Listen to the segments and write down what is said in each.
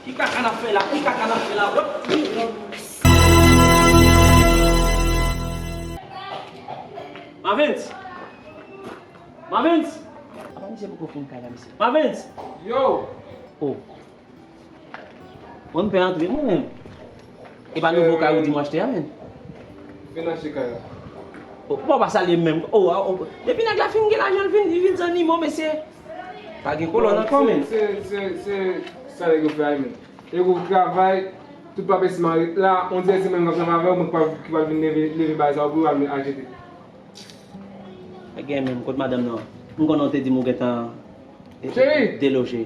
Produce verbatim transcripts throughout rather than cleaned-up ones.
Ki kaka n ap fè la? Ki kaka n ap fè la? Wè. Mavens! Mavens! Apa misye poko fin kay la, mesye? Mavens! Yo! Oh. Mwen, m pè antre, mwen menm. E pa nouvo kay ou di m achte a, menm? Vin achte kay la. Oh, bon, pa salye m menm. Oh, ah, oh. Depi nèg la fin gen lajan, l vin, li vin zanimo, mesye. Pa gen kolòn ankò, menm. Se, se, se, se sa nèg yo fè a, menm. E ou travay, tout papye siman ret la, on dirè se mwen k ap travay avè w, mwen ki pral, ki pral vin leve, leve bagay sa yo pou yo al achte. Gen menm, kot madanm nan? M konnen w te di m ou gentan, e, deloje. Cheri!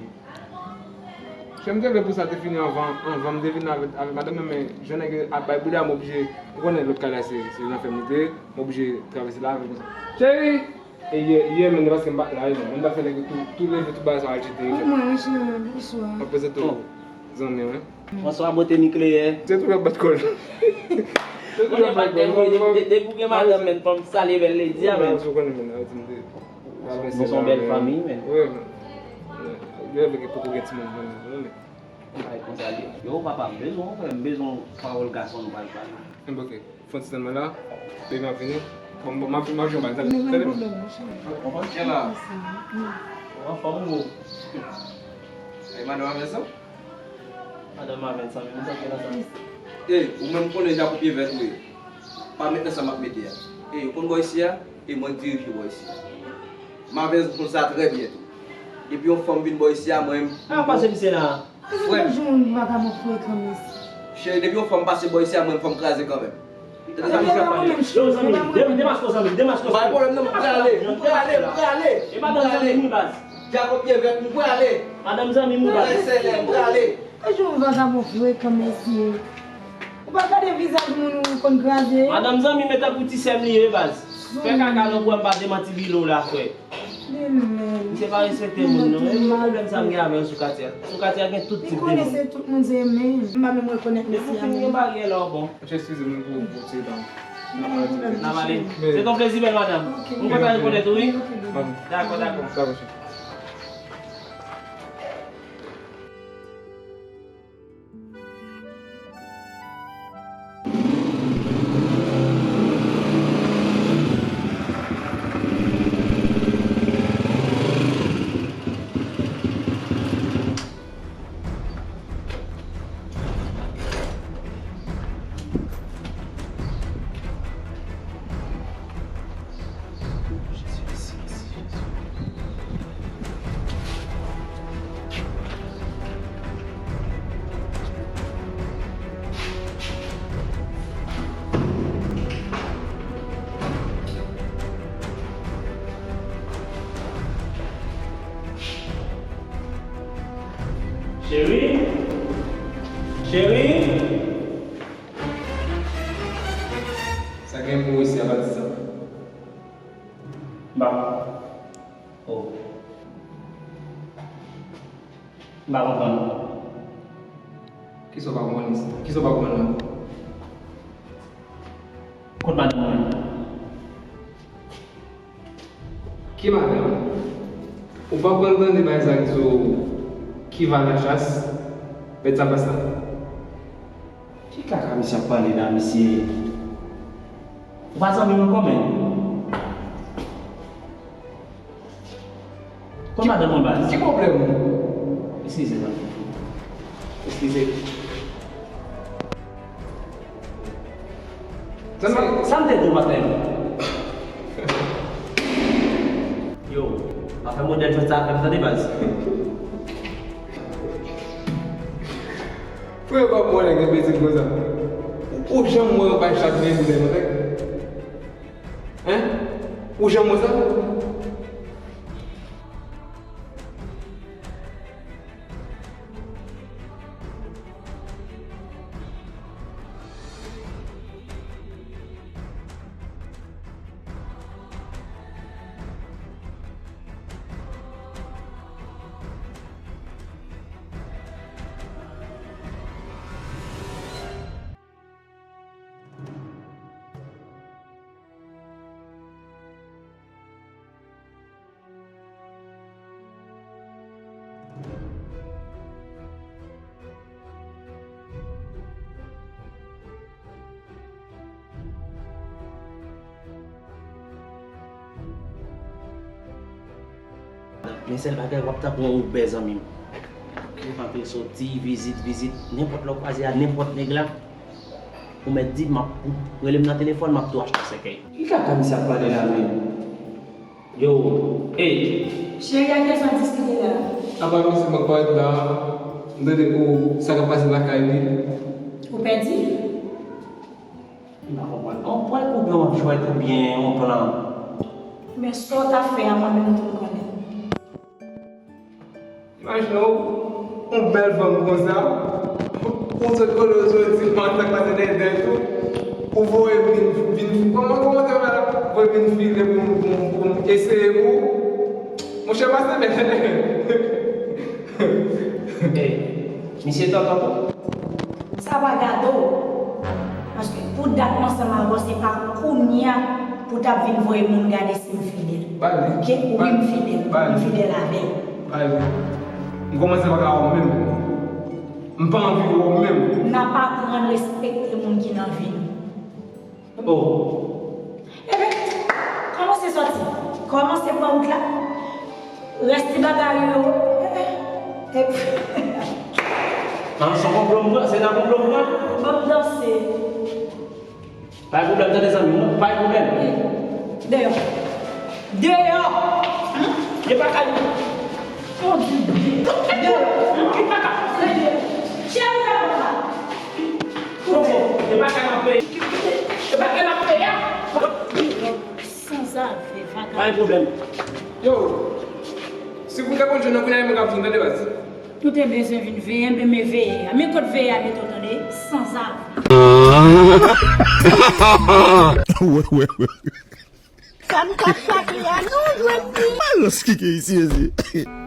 Cheri, m te vle pou sa te fini anvan, anvan m te vin avèk, avèk madanm nan, men jan nèg yo ap bay bouda, m oblije, ou konnen lòt kay la se, se nan fèm li te ye, m oblije travèse la avèk konsa. Cheri! E yè, yè menm, paske m pa t la, non. Mwen ta fè nèg yo tou, tou leve, tout bagay sa al chite. Omwen, cheri, bonswa. Mwen prezante w zanmi mwen. Bonswa, bote nikleyè. Se tou l ap bat kò l. Se tou l ap bat kò l. Depi, depi, depi w gen madanm, men, fò m salye bèl ledi a, men. Ou konnen, men, ou di m de. Nou se yon bèl fanmi, men. Wi, men. Yo vle ke poko gen timoun, men. Bagay konsa li ye. Yo, papa, m bezwen w, frè, m bezwen w, pawòl gason nou pral pale. Enben, oke. Fon ti tan mwen la. Baby ap vini. Bon, bon, m ap, m ap jwenn bagay. Tande, tande. Ou anfòm, cheri? Ou anfòm, ou? E madanm avè sa? Madanm avè sa, men, ou sa fè la sa? Ey, ou menm konnen jan pou pye vèt ou ye. Pa met nan sa m ap mete a. Ey, ou konn bò isi a? E mwen k dirije bò isi a. Mavens konn sa trè byen tou. Depi yon fanm vin bò isi a, mwen menm. A, pase misye la. Frè m. Yon vagabon frekan, mesye. Cheri, depi yon fanm pase bò isi a, mwen, fò m kraze kanmenm. Tande sa misye ap pale. Yo, zanmi, de-, demaske w, zanmi, demaske w. Pa gen pwoblèm, non, m prale, m prale, m prale. E madanm zanmi m wi, baz. Djako pye vèt, m prale. Madanm zanmi m wi, baz. Prale, sèlè, m prale. Yon vagabon frekan, mesye. Ou pa gade vizaj moun ou konn kraze. Madanm zanmi m, e tankou ti sè m li ye, baz. Fè kaka non, pou m pa demanti bilo w la, frè. Misye pa respekte moun, non. E pwoblèm sa m gen avè yo sou katye a. Sou katye a gen tout tip de moun. Li konnen se tout moun se menm. M pa menm rekonèt mesye a menm. Depi w fin gen baryè la, w bon. Monchè, eskize m pou, pou ti tan. N ap pale. Se yon plezi, bèl madanm. M kontan rekonèt ou, wi. Dakò, dakò. Dakò, chè. Cheri? Cheri? Sa gen pou ou isi a, pa di sa. M pa. Oh. M pa konprann. Kisa w pa konprann isi? Kisa w pa konprann la? Kot madanm mwen? Ki madanm? Ou pa konn tande bagay sa ki sou ki va la chas? Mèt sa pase la. Ki kaka misye ap pale la, mesye? Ou pa zanmi m ankò, men. Kot madanm mwen, baz? Ki pwoblèm ou? Eskize, zanmi. Eskize. Sa, sa m te di w, patnè m? Yo, pa fè modèl jwèt sa avè m, tande, baz. Frè, pa pran nèg enbesil konsa. Ou janm wè yon bay chat veye boutèy nan tèt? Hein? Ou janm wè sa? Men sèl bagay, w ap tankou yon Uber, zanmi m. Ou antre soti, vizit, vizit, nenpòt lè w kwaze a nenpòt nèg la, ou mèt di m ap, rele m nan telefòn, m ap tou achte yon sèkèy. Ki kaka misye ap pale la menm? Yo, ey! Cheri, a kiyès w ap diskite la? Apa misye, m ap parèt la, m tande ou, sa k ap pase lakay li. Ou pèdi? M pa konprann. On prank oubyen on jwèt oubyen on plan? Men sa w t ap fè a, mwen menm tou m konnen. Imajine w, on bèl fanm konsa, ou sot kote w soti, m ap pase dèyè tèt ou, ou voye m vin, vin, kòman, kòman w te fè la? Voye vin file pou m, pou m, pou m eseye pou ou? Monchè, pase bèl. Ey, misye tantan tou. Sa pa gade w. Paske pou dat m ansanm avè w, se pa kounye a pou w t ap vin voye moun gade si m fidèl. Oke? Wi, m fidèl. M fidèl avè w. M kòmanse pa ka wè w menm. M pa anvi wè w menm. N ap aprann respekte moun ki nan vi nou. Oh. Ebyen, kòmanse sòti. Kòmanse pran wout la. Rès ti bagay yo. Ebyen, ep. An, se yon konplo m pran, se nan konplo m pran. Ban m danse. Pa gen pwoblèm, tande zanmi m, non, pa gen pwoblèm. Deyò. Deyò. Hum? E pa kay. Mon Dieu. Deyò. Hum? E pa kay. Cheri, pa konsa. Bon, bon, e pa kay m ap peye. E pa kay m ap peye a. Sanzave, vagabon. Pa gen pwoblèm. Yo, si pou m ta konn jwenn nan kounye a, mwen k ap jwenn, tande baz. Nou te bezwen vin veye, men, men veye a. Men kot veye a mete w, tande? Sanzave. Wè, wè, wè. Sa m t ap pale a, nou jwenn li. Balans kike isi, mesye.